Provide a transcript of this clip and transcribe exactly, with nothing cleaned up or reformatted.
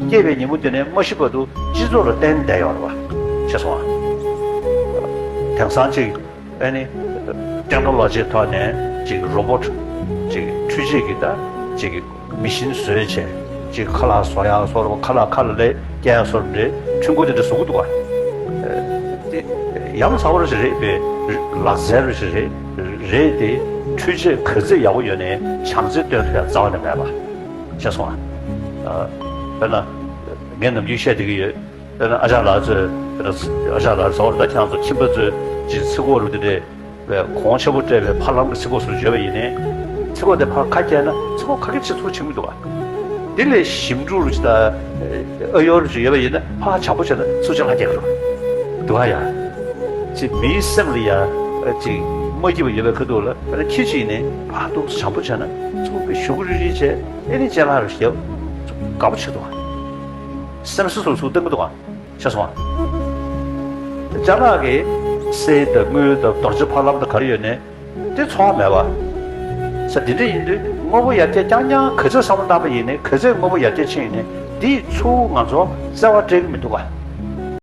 སྐྱེས་པའི་ཉིན་མོ་དེ་ནས་མ་ཤི་བར་དུ་སྤྱི་ཚོགས་ལ་བརྟེན་བསྡད་ཡོད་རེད་པ། ཤེས་སོང་ཨ། དེང་སང་ཅིག་ཨ་ནི་ཊེག་ནོ་ལོ་ཇིའི་ཐོག་ནས་ཅིག་རོ་བྷོཊ་ཅིག་འཕྲུལ་ཆས་ཀྱི་ད་ཅིག་མི་ཤིན་བཟོས་བྱས་ཅིག་ཁ་ལག་བཟོ་ཡག་བཟོ་རོགས། ཁ་ལག་ཁ་ལ་ལས་སྐྱེལ་ཡག་བཟོ་རོགས་འདྲའི་འཕྲུལ་འཁོར་དེ་འདྲ་བཟོ་གི་འདུག་ག། དེ་ཡ་མཚན་པོ་རེད་རེད་པས། ལག་རྩལ་རེད་རེད་རེད་དེ། འཕྲུལ་ཆས་ག་ཚད་ཡག་པོ་ཡོད་ནའི་བྱམས་བརྩེ་སྟོན་ཐུབ་ཡག་རྩ་བ་ནས་མེད་པ། ཤེས་སོང་ཨ། དཔེར་ན་ངས་ནམ་རྒྱུན་བཤད་བསྡད་ཀྱི་ཡོད། དཔེར་ན་ཨ་ཅག་ལགས་ཚོས། དཔེར་ན་ཨ་ཅག་ལགས་ཚོ་ད་ཁྱེད་རང་ཚོ་ཁྱིམ་པ་ཚོས་ཅིག་ཚིག་གོ་རུ་དེ་འདྲས་པའི་གོང་ཆེན་པོ་སྤྲད་པའི་ཕ་ལམ་གྱི་ཚིག་གོ་སུ་བརྗོད་པ་ཡིན་ནའི། ཚིག་གོ་དེ་ཕར་ཁ་སྐྱེལ་ན་ཚིག་གོ་ཁ་སྐྱེལ་ཅིག་ཚུར་ཕྱིན་གྱི་འདུག་ག། དེ་ལས་ཞིམ་ཕྲུག་རུ་ཅིག་དང་ཨ་ཡོ་རུ་ཅིག་ཡོད་པ་ཡིན་ན་ཕར་བྱམས་པོ་བྱས་ན་ཚུར་ཅིག་ལྷ་སྐྱེལ་གྱི་འདུག་ག་ཡ། ཅིག་མིའི་སེམས་ལ་ཡ་ཅིག་མ་སྐྱིད་པ་ཡོད་པའི་ཁ་ཐུག་ལ་ཁྱི་ཅིག་ཡིན་ནའི་ཕར་འདུག་བྱམས་པོ་བྱས་ན་ཚུར་ཞུ་གུ་རིལ་རིལ་བྱས། ཨེ་ནི་ཅན་ལྷ་རུ་ཞེ་དགའ་པོ་བྱེད་འདུག་ག། སེམས་སུ་སུ་སུ་བསྟན་གྱི་འདུག་ག། ཤེས་སོང་ཨ། ཅ་ལག་གི་གསེར་དང་དངུལ་དང་རྡོ་རྗེ་ཕ་ལམ་དང་ག་རེ་ཡོད་ནའི་དེ་འཚོ་བ་མེད་པ། ས་དེ་འདྲ་ཡིན་དུས་དངོས་པོ་ཡར་རྒྱས་རྐྱང་རྐྱང་ག་ཚོད་བསམ་བློ་བཏང་པ་ཡིན་ནའི། ག་ཚོད་དངོས་པོ་ཡར་རྒྱས་ཕྱིན་ཡིན་ནའི་དེས་ཚུར་ང་ཚོ་བརྩེ་བ་སྤྲད་ཀྱི་མི་འདུག་ག།